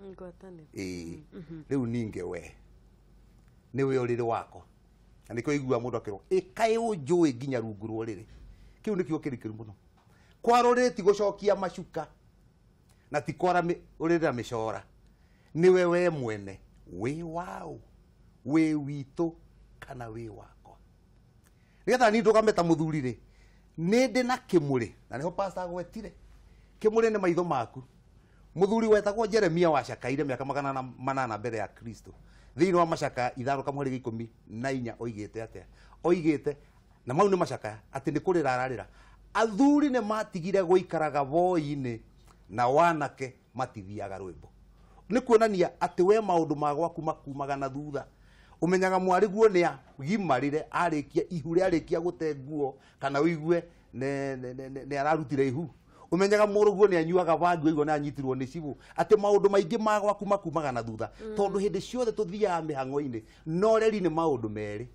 ngwatanĩro. Rĩu ninge we nĩwe ũrĩrĩ wakwa na nĩkĩo igua mũndũ akĩrwo ĩkaĩ ũnjũĩ nginya rungu rwa ũrĩrĩ. Kĩu nĩkĩo kĩrikĩru mũno. Kwara ũrĩrĩ ti gũcokia macuka na ti kwara ũrĩrĩ na mĩcora. Nĩwe we mwene wĩ waũ wĩ witũ kana wĩ wakwa. Nĩgetha niĩ ndũgame ta mũthuri rĩ nĩ ndĩ na kĩmũrĩ na nĩho pastor agwetire. Kĩmũrĩ nĩ maitho maku. Mũthuri wetagwo Jeremia wacakaire mĩaka 800 mbere ya Kristo thĩinĩ wa macakaya 5:14 oigĩte atĩa? Oigĩte na mau nĩ macakaya atĩ nĩ kũrĩra ararĩra. Athuri nĩ matigire gũikaraga boi-inĩ na wanake matithiaga rwĩmbo. Nĩ kuonania atĩ we maũndũ ma gwaku makumaga na thutha. Ũmenyaga mwarĩ guo nĩ agimarire arĩkia ihu rĩarĩkia gũte nguo kana ũigue nĩ ararutire ihu. Ũmenyaga mũrũguo nĩ anyuaga bangi ũigua nĩ anyitirwo nĩ cibũ. Atĩ maũndũ maingĩ ma gwaku makumaga na thutha tondũ hĩndĩ ciothe tũthiaga mĩhang'o-inĩ no ũreri nĩ maũndũ merĩ.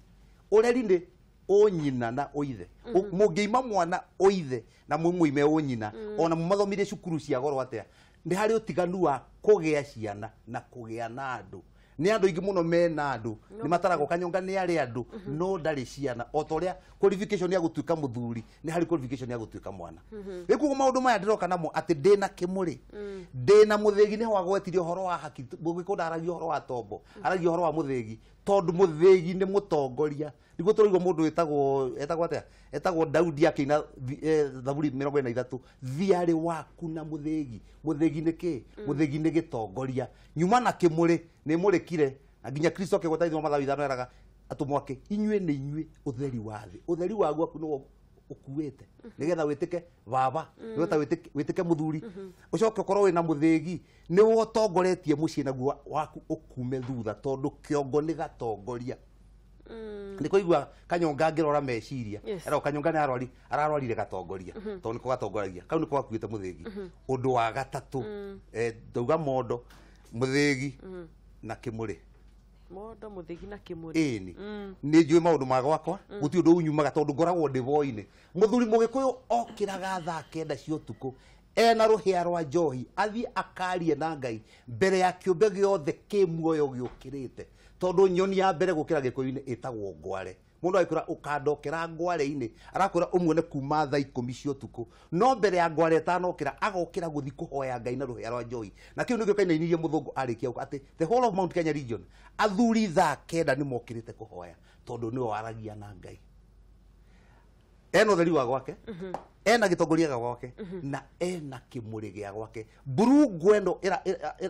Ũreri nĩ Ũnyina na ũithe. Mũngĩima mwana ũithe na mũmũime ũnyina, ona mũmathomire cukuru cia goro atĩa, nĩ harĩ ũtiganu wa kũgĩa ciana na kũgĩa na andũ. Nĩ andũ aingĩ mũno mena andũ, nĩ mataragwo Kanyonga nĩ arĩ andũ, no ndarĩ ciana. O ta ũrĩa qualification ya gũtuĩka mũthuri, nĩ harĩ qualification ya gũtuĩka mwana. Rĩu koguo maũndũ maya ndĩroka namo atĩ ndĩna kĩmũrĩ, ndĩna mũthĩgi, nĩho agwetirie ũhoro wa haki. Mũgĩkũyũ ndaragia ũhoro wa tombo, aragia ũhoro wa mũthĩgi, tondũ mũthĩgi nĩ mũtongoria. Nĩguo tũraigua mũndũ etagwo atĩa? Etagwo Daudi akĩina Thaburi 43, thiarĩ waku na mũthĩgi. Mũthĩgi nĩ kĩ? Mũthĩgi nĩ gĩtongoria. Nyuma na kĩmũrĩ, nĩ mũrĩkire, na nginya Kristo akĩgweta thĩinĩ wa Mathayo 5 eraga atũmwo ake, inyuĩ nĩ inyuĩ ũtheri wa thĩ. Ũtheri wa gwaku nĩguo ũkuĩte, nĩgetha wĩtĩke baba, nĩgetha wĩtĩke mũthuri, ũcoke ũkorwo wĩna mũthĩgi, nĩwe ũtongoretie mũciĩ naguo waku ũkume thutha, tondũ kĩongo nĩ gatongoria. Nĩ kũigua Kanyonga ngĩrora meciria, eragwo Kanyonga nĩ ararwarire gatongoria, tondũ nĩko gatongoragia, kau nĩko gakuĩte mũthĩgi. Ũndũ wa gatatũ, ndauga mondo, mũthĩgi na kĩmũrĩ. Mondo, mũthĩgi na kĩmũrĩ. Ĩni nĩ njũĩ maũndũ ma gwakwa, gũtirĩ ũndũ unyumaga tondũ ngoragwo ndĩ boinĩ. Mũthuri mũgĩkũyũ okĩraga thaa 9 cia ũtukũ ena rũhĩa rwa njohi, athiĩ akarie na Ngai mbere ya kĩũmbe gĩothe kĩ muoyo gĩũkĩrĩte. Tondũ nyoni ya mbere gũkĩra gĩkũyũ-inĩ ĩtagwo ngware. Mũndũ agĩkwĩra ũkandokera ngware-inĩ, arakwĩra ũmuone kuma thaa 10 cia ũtukũ, no mbere ya ngware ĩtanokĩra agokĩra gũthiĩ kũhoya Ngai na rũhĩa rwa njohi. Na kĩu nĩkĩo kainainirie mũthũngũ arĩkia gũka atĩ the whole of Mount Kenya region athuri thaa 9 nĩ mokĩrĩte kũhoya, tondũ nĩwe waragia na Ngai. Ena ũtheri wa gwake, ena gĩtongoria gĩa gwake, na ena kĩmũrĩ gĩa gwake. Mburungu ĩno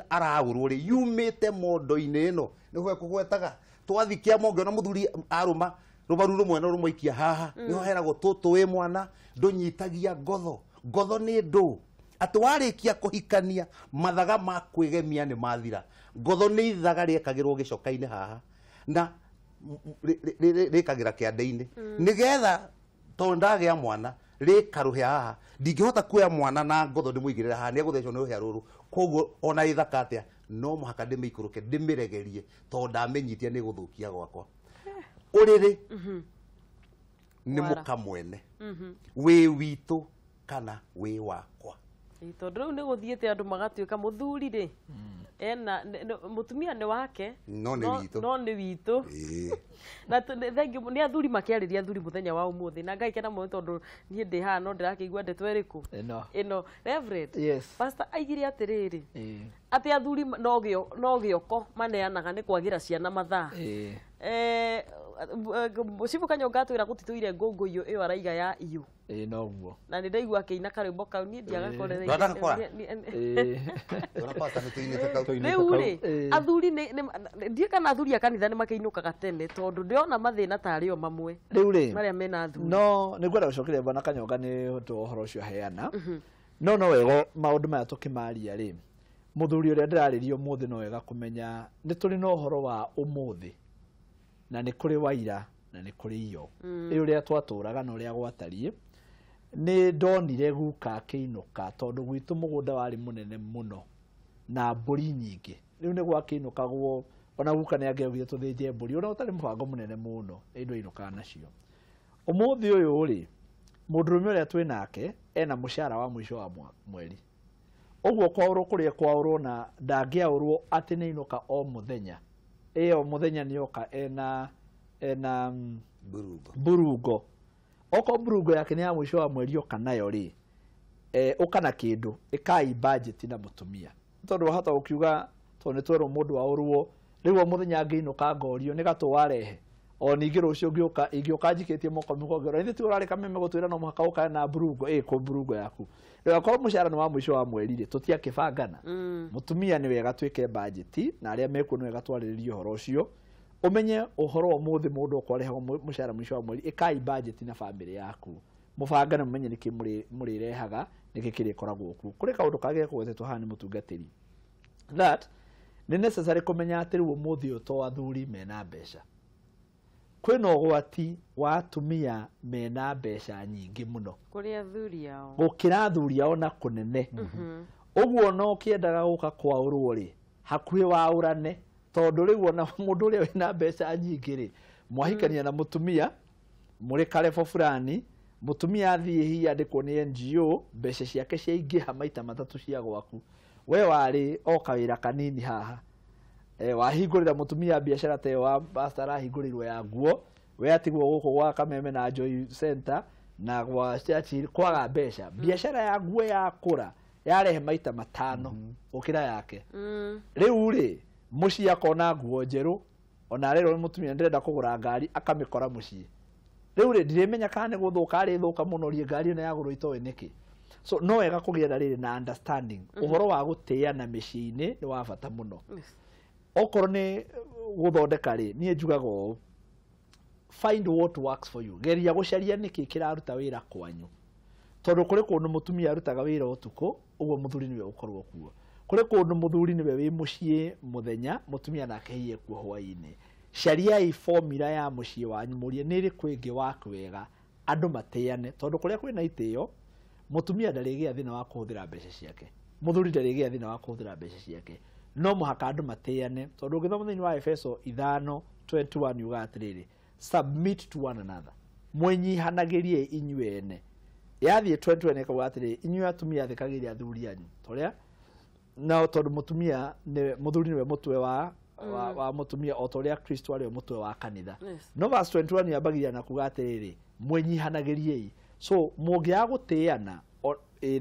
araũrwo rĩ, yumĩte mondo-inĩ ĩno, nĩho ekũgwetaga twathi kĩama ũngĩona mũthuri arũma rũbaru rũmwe na rũmũikia haha, nĩho heragwo tũtũ wĩ mwana ndũnyitagia ngotho. Ngotho nĩ ndũ, atĩ warĩkia kũhikania mathaga ma kwĩgemia nĩ mathira. Ngotho nĩ ithaga rĩekagĩrwo gĩcoka-inĩ haha na rĩkagĩra kĩande-inĩ, nĩgetha tondũ ndagĩa mwana rĩkarũhĩa haha, ndingĩhota kuoya mwana na ngotho ndĩmũigĩrĩre haha, nĩegũthecwo nĩ rũhĩa rũrũ. Koguo ona ĩthaka atĩa, no mũhaka ndĩmĩikũrũke ndĩmĩregerie, tondũ ndamĩnyitia nĩ gũthũkia gwakwa. Ũrĩrĩ nĩ mũka mwene, wĩ witũ kana wĩ wakwa. Tondũ rĩu nĩ gũthiĩte andũ magatuĩka mũthuri rĩ, ena mũtumia nĩ wake, no nĩ witũ. Na thengiũ nĩ athuri makĩarĩria athuri mũthenya wa ũmũthĩ, na Ngai kena mũno tondũ niĩ ndĩ haha no ndĩrakĩigua ndeto ĩrĩkũ ĩno. Reverend, Pastor aigire atĩrĩrĩ, atĩ athuri no gĩoko maneanaga nĩ kwagĩra ciana mathaa. Cibũ Kanyonga atwĩra gũtitũire ngũngũiyũ ĩyo araiga ya iyũ. Noguo. Na nĩ ndaigua akĩina karwĩmbo kau, niĩ ndiagakorera. Rĩu rĩ, athuri ndiũĩ kana athuri a kanitha nĩ makĩinũkaga tene, tondũ ndĩrona mathĩna tarĩ o mamwe rĩu rĩ marĩa mena athuri. No nĩ ngwenda gũcokeria bwana Kanyonga nĩ ũndũ wa ũhoro ũcio aheana. No no wega maũndũ maya tũkĩmaria rĩ, mũthuri ũrĩa ndĩrarĩria ũmũthĩ no wega kũmenya nĩ tũrĩ na ũhoro wa ũmũthĩ, na nĩ kũrĩ waira na nĩ kũrĩ iyo. Ĩ ũrĩa twatũraga na ũrĩa gwatariĩ, nĩ ndonire guka akĩinũka, tondũ gwitũ mũgũnda warĩ mũnene mũno na mbũri nyingĩ. Rĩu nĩ gwakĩinũkagwo, ona guka nĩ angĩaugire tũthĩnje mbũri, ona ũtarĩ mũbango mũnene mũno, nĩ indo ainũkaga nacio. Ũmũthĩ ũyũ rĩ, mũndũrũme ũrĩa twĩ nake ena mũcara wa mũico wa mweri. Ũguo kwaũrwo kũrĩa kwaũrwo, na ndangĩaũrwo atĩ nĩ ainũka o mũthenya. Ĩyo mũthenya nĩoka ena mburungo. Okorwo mburungo yake nĩ ya mũico wa mweri oka nayo rĩ, ũka na kĩndũ, ĩkai budget na mũtumia. Tondũ wahota gũkiuga tondũ nĩ twerwo mũndũ aũrwo, rĩu o mũthenya angĩinũka ngorio nĩ gatũ warehe. O ningĩ rũciũ ingĩũka njikĩtie moko mĩhuko ngĩũra, ithuĩ ti ũrarĩ kameme gũtwĩra no mũhaka ũkae na mburungo, kũ mburungo yaku. Rĩu akorwo mũcara nĩ wa mũico wa mweri rĩ, tũtiakĩbangana. Mũtumia nĩ wega twĩke budget, na arĩa mekuo nĩ wega twarĩrĩrie ũhoro ũcio. Ũmenye ũhoro ũmũthĩ mũndũ okwarehagwo mũcara mũico wa mweri, ĩkai budget na bamĩrĩ yaku. Mũbangane mũmenye nĩkĩ mũrĩrehaga, nĩkĩ kĩrĩkoragwo kuo. Kũrĩ kaũndũ kangĩ gekũgwetetwo haha nĩ mũtungatĩri, that nĩ necessary kũmenya atĩ rĩu ũmũthĩ ũyũ to athuri mena mbeca. Kwĩna ũgwati wa atumia mena mbeca nyingĩ mũno kũrĩ athuri ao, gũkĩra athuri ao na kũnene. Ũguo no ũkĩendaga gũka kwaũrwo rĩ, hakuhĩ waũrane, tondũ rĩu ona mũndũ ũrĩa wĩna mbeca nyingĩ rĩ, mwahikania na mũtumia Mũrĩ karebo fulani mũtumia athiĩ hihi andĩkwo nĩ NGO mbeca ciake ciaingĩha maita matatũ cia gwaku. We warĩ o kawĩra kanini haha. Wahingũrĩra mũtumia biacara ta ĩyo wa pastor arahingũrĩirwo ya nguo, we atigwo gũkũ gwa Kameme na Joy Center na gwa Churchill kwaga mbeca. Biacara ya nguo yakũra yarehe maita matano gũkĩra yake. Rĩu rĩ mũciĩ akona nguo njerũ ona arerwo nĩ mũtumia ndĩrenda kũgũra ngari akamĩkora mũciĩ. Rĩu rĩ ndirĩmenya kana nĩ gũthũka arĩthũka mũno rie ngari ĩno yagũrwo itoĩ nĩkĩ. So no wega kũgĩa na rĩrĩ na understanding. Ũhoro wa gũtĩana mĩciĩ-inĩ nĩ wa bata mũno. Okorwo nĩ gũthondeka rĩ niĩ njugaga ũũ, find what works for you. Geria gũcaria nĩkĩ kĩraruta wĩra kwanyu. Tondũ kũrĩ kũndũ mũtumia arutaga wĩra ũtukũ ũguo mũthuri nĩwe ũkorwo kuo. Kũrĩ kũndũ mũthuri nĩwe wĩ mũciĩ mũthenya mũtumia nake hihi kuo hwaĩ-inĩ. Cariai formula ya mũciĩ wanyu mũrie nĩ ĩrĩkũ ĩngĩ work wega andũ matĩane tondũ kũrĩa kwĩna itĩo mũtumia ndarĩgĩa thĩna wa kũhũthĩra mbeca ciake, mũthuri ndarĩgĩa thĩna wa kũhũthĩra mbeca ciake. No mũhaka andũ matĩane tondũ ũngĩthoma thĩinĩ wa Efeso 5:21 yuga atĩrĩrĩ, submit to one another, mwĩnyihanagĩrie inyuĩ ene. Yathiĩ 21 ĩkauga atĩrĩrĩ, inyuĩ atumia athĩkagĩria athuri anyu torĩa nao tondũ mũtumia nĩwe mũthuri nĩwe mũtwe wa wa mũtumia o ta ũrĩa Kristo arĩ mũtwe wa kanitha. No verse 21 yambagiria na kuga atĩrĩrĩ, mwĩnyihanagĩriei. So mũngĩaga gũtĩana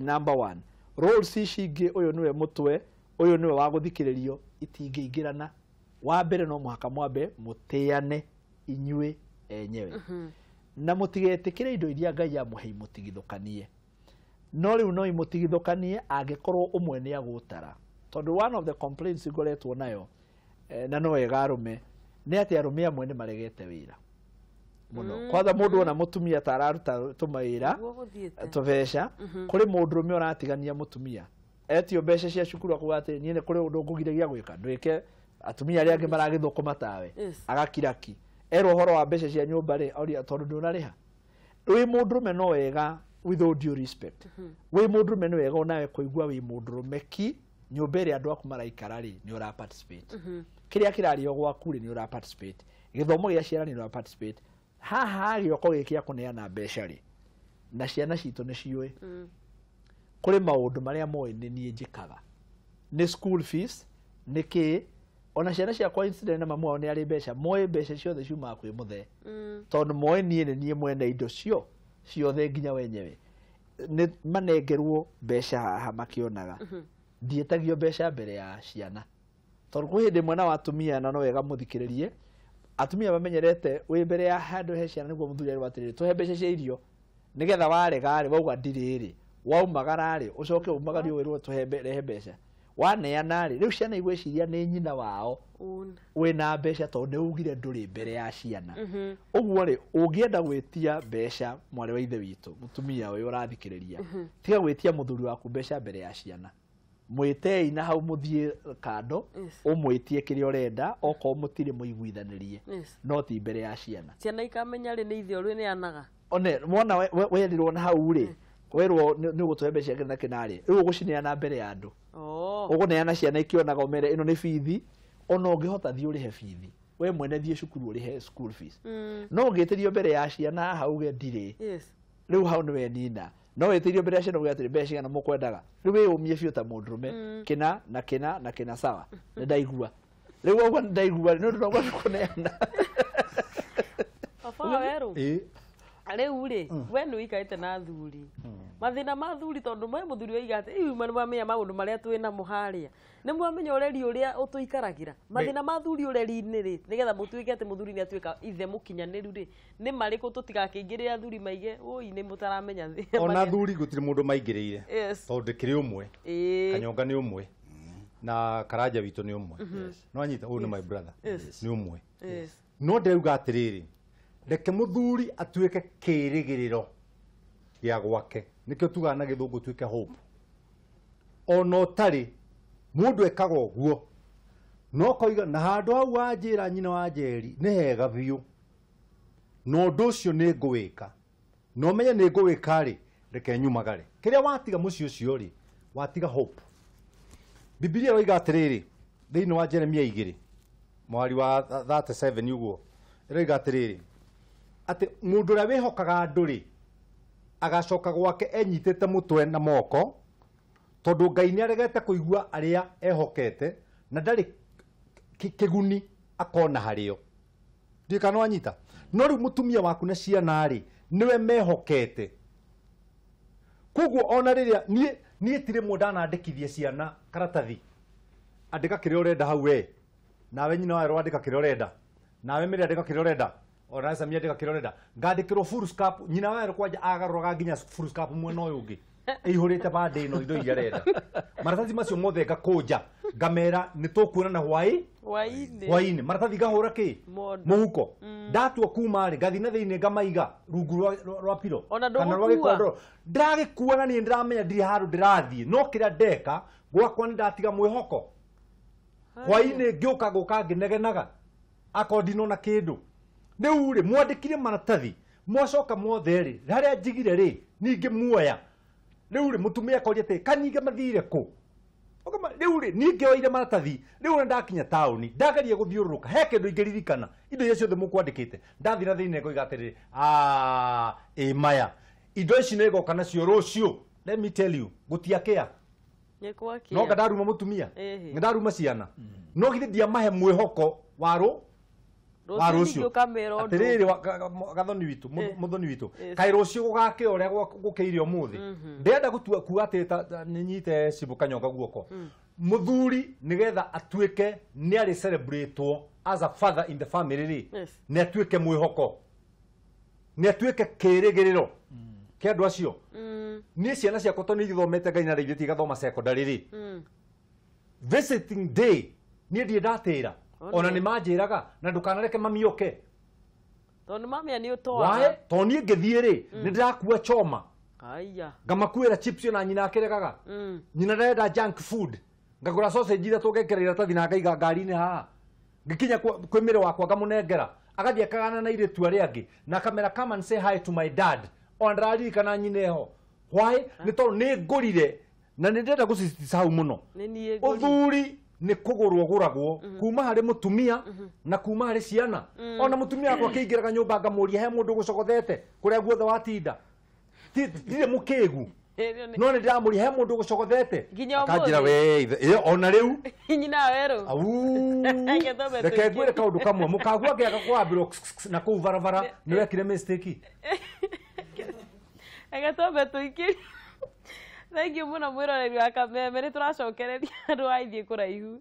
number 1 roles ici ingĩ ũyũ nĩwe mũtwe ũyũ nĩwe wa gũthikĩrĩrio itingĩingĩrana. Wa mbere no mũhaka mwambe mũtĩane inyuĩ enyewe. Na mũtigetĩkĩre indo iria Ngai amũhe imũtigithũkanie. No rĩu no imũtigithũkanie angĩkorwo ũmwe nĩ agũtara. Tondũ one of the complaints ngoretwo nayo na no wega arũme nĩ atĩ arũme amwe nĩ maregete wĩra mũno. Kwanza mũndũ ona mũtumia ta araruta tũmawĩra tũbeca, kũrĩ mũndũrũme ũratigania mũtumia etio mbeca cia cukuru akuga atĩ niĩ nĩ kũrĩ ũndũ ngũgiragia gwĩka ndwĩke, atumia arĩa angĩ maragĩthũkũma tawe agakiraki erwo ũhoro wa mbeca cia nyũmba rĩ oria tondũ ndũnarĩha. Wĩ mũndũrũme no wega with all due respect, wĩ mũndũrũme nĩ wega onawe kũigua wĩ mũndũrũme ki nyũmba ĩrĩa andũ aku maraikara rĩ nĩ ũra participate. Kĩrĩa kĩrarĩo gwaku rĩ nĩ ũra participate. Gĩthomo gĩa ciana nĩ ũra participate. Haha gĩoko gĩkĩ gĩa kũneana mbeca rĩ na ciana citũ nĩ ciũĩ kũrĩ maũndũ marĩa moĩ nĩ niĩ njĩkaga, nĩ school fees nĩ kĩ ona ciana ciakwa incident na mamu wao nĩ arĩ mbeca moĩ mbeca ciothe ciumaga kwĩ mũthee tondũ moĩ niĩ nĩ niĩ mwene indo cio ciothe nginya wenyewe. Nĩ manengerwo mbeca haha makĩonaga. Ndiĩtagio mbeca mbere ya ciana tondũ kwĩ hĩndĩ mwena wa atumia na no wega mũthikĩrĩrie atumia mamenyerete wĩ mbere ya handũ he ciana nĩguo mũthuri arĩ atĩrĩrĩ tũhe mbeca cia irio nĩgetha warega rĩ wauga ndirĩ rĩ waumagara rĩ ũcoke umagario wĩrwo tũhe rehe mbeca waneana rĩ rĩu ciana igwĩciria nĩ nyina wao wĩna mbeca tondũ nĩ ugire ndũrĩ mbere ya ciana. Ũguo rĩ ũngĩenda gwĩtia mbeca mwarĩ wa ithe witũ mũtumia ũyũ ũrathikĩrĩria tiga gwĩtia mũthuri waku mbeca mbere ya ciana, mwĩtei na hau mũthiĩ kando ũmwĩtie kĩrĩa ũrenda okorwo mũtirĩ mũiguithanĩrie no ti mbere ya ciana. Ciana ikamenya rĩ nĩ ithe ũrĩneanaga. One mwana werirwo na hau rĩ werwo nĩ ũgũtũhe mbeca kĩna kĩna rĩ rĩu ũgũcineana mbere ya andũ. Ũgũneana ciana ikĩonaga ũmere ĩno nĩ bithi ona ũngĩhota thiĩ ũrĩhe bithi we mwene thiĩ cukuru ũrĩhe school fees. No ũngĩtĩrio mbere ya ciana haha uge ndirĩ rĩu hau nĩwe nina. No wĩtĩrio mbere ya ciana uge atĩrĩ mbeca cigana mũkwendaga rĩu wĩyũmie biũ ta mũndũrũme kĩna na kĩna na kĩna sawa nĩ ndaigua rĩu ũguo nĩ ndaigua nĩ ũndũ no kũneana. Baba werũ rĩu rĩ we nĩ ũikarĩte na athuri mathĩna ma athuri tondũ mwe mũthuri oiga atĩ iu nĩ mwamenya maũndũ marĩa twĩ namo harĩa nĩ mwamenya ũreri ũrĩa ũtũikaragĩra mathĩna ma athuri ũreri-inĩ rĩ nĩgetha mũtuĩke atĩ mũthuri nĩ atuĩka ithe mũkinyanĩru rĩ nĩ marĩkũ tũtigakĩingĩrĩre athuri maige ũi nĩ mũtaramenya. Ona athuri gũtirĩ mũndũ maingĩrĩire tondũ kĩrĩ ũmwe Kanyonga nĩ ũmwe na Karanja witũ nĩ ũmwe no anyita ũyũ nĩ my brother nĩ ũmwe. No ndĩrauga atĩrĩrĩ reke mũthuri atuĩke kĩĩrĩgĩrĩro gĩa gwake nĩkĩo tugaga na gĩthũngũ tuĩke hope. Ona ũtarĩ mũndũ ekaga ũguo no koiga na handũ hau wanjĩra nyina wa Njeri nĩ hega biũ na ũndũ ũcio nĩ ngũwĩka na ũmenye nĩ ngũwĩka rĩ reke nyumagare. Kĩrĩa watiga mũciĩ ũcio rĩ watiga hope. Bibilia ĩroiga atĩrĩrĩ thĩinĩ wa Jeremia 2 mwari wa 37 ũguo ĩroiga atĩrĩrĩ Atĩ mũndũ ũrĩa wĩhokaga andũ rĩ agacoka gwake enyitĩte mũtwe na moko tondũ Ngai nĩ aregete kũigua arĩa ehokete na ndarĩ kĩguni akona harĩo. Ndiũĩ kana wanyita. No rĩu mũtumia waku na ciana rĩ nĩwe mehokete. Koguo ona rĩrĩa niĩ ti rĩmwe ndanandĩkithia ciana karatathi, andĩka kĩrĩa ũrenda hau we, nawe nyina wayo andĩka kĩrĩa ũrenda, nawe Mary andĩka kĩrĩa ũrenda, ona Samia andĩka kĩrĩa ũrenda, ngandĩkĩrwo full scarf. Nyina wayo kwanja agarũraga nginya full scarf mwena ũyũ ũngĩ ĩihũrĩte bande ĩno indo iria arenda. Maratathi macio mothe ngakũnja ngamera nĩ tũkuonana hwaĩ-inĩ. Maratathi ngahũra kĩ mũhuko. Ndatua kuma rĩ ngathiĩ na thĩinĩ ngamaiga rungu rwa pilo kana rwa gĩkondoro. Ndĩragĩkua na niĩ ndĩramenya ndirĩ handũ ndĩrathiĩ, no kĩrĩa ndeka gwakwa nĩ ndatiga mwĩhoko. Hwaĩ-inĩ ngĩũka gũka ngĩnegenaga akorwo ndinona kĩndũ. Rĩu rĩ mwandĩkire maratathi mwacoka mothe rĩ harĩa njigire rĩ ningĩ muoya. Rĩu rĩ mũtumia akoria atĩ kanyinge mathire kũ. Rĩu rĩ niĩ ngĩoire maratathi rĩu ona ndakinya taũni ndageria gũthiũrũrũka he kĩndũ ingĩririkana indo iria ciothe mũkwandĩkĩte ndathiĩ na thĩinĩ ngoiga atĩrĩrĩ ĩ maya indo ici nĩngoka nacio rũciũ. Let me tell you gũtiakĩa. No nga ndaruma mũtumia nĩ ndaruma ciana no githĩ ndiamahe mwĩhoko wa rũciũ. Atĩrĩrĩ gathoni witũ mũthoni witũ kaĩ rũciũ gũgakĩa ũrĩa gũkĩire ũmũthĩ. Ndĩrenda gũtua kuga atĩ nĩnyite Cibũ Kanyonga guoko. Mũthuri nĩgetha atuĩke nĩ arĩ celebrate as a father in the family rĩ nĩ atuĩke mwĩhoko, nĩ atuĩke kĩĩrĩgĩrĩro kĩa andũ acio. Niĩ ciana ciakwa tondũ nĩ ithomete Ngai na rĩithĩtie igathoma secondary rĩ, visiting day niĩ ndirĩ ndatĩra ona nĩ manjĩraga na ndũkanareke mami oke tondũ mami nĩ ũtoaga. Tondũ niĩ ngĩthiĩ rĩ nĩ ndĩrakua choma ngamakuĩra chips na nyina akĩregaga. Nyina ndarenda junk food, ngagũra sausage ithatũ ngekĩra iratathi na ngaiga ngari-inĩ haha. Ngĩkinya kwĩ mĩrĩ wakwa ngamũnengera agathiĩ akagana na airĩtu arĩa angĩ na akamera come and say hi to my dad. Ona ndĩraririkana nyina ĩho. Why? Nĩ tondũ nĩ ngũrire na nĩ ndĩrenda gũsisitiza hau mũno. Ũthuri nĩ kũgũrwo gũragwo kuma harĩ mũtumia na kuma harĩ ciana. Ona mũtumia wakwa akĩingĩraga nyũmba ngamũria he mũndũ gũcogothete kũrĩa guothe watinda. Ndirĩ mũkĩgu no nĩ ndĩramũria he mũndũ gũcogothete akanjĩra we ithe ona rĩu nyina werũ. Reke ngwĩre kaũndũ kamwe mũkagua ngĩaga kũhambĩrwo na kũu barabara nĩ wekire mistake. Reke twambe tũikĩrie. Thank you mũno mwĩroreri wa Kameme, nĩ tũracokereria andũ aithiĩ kũraihu.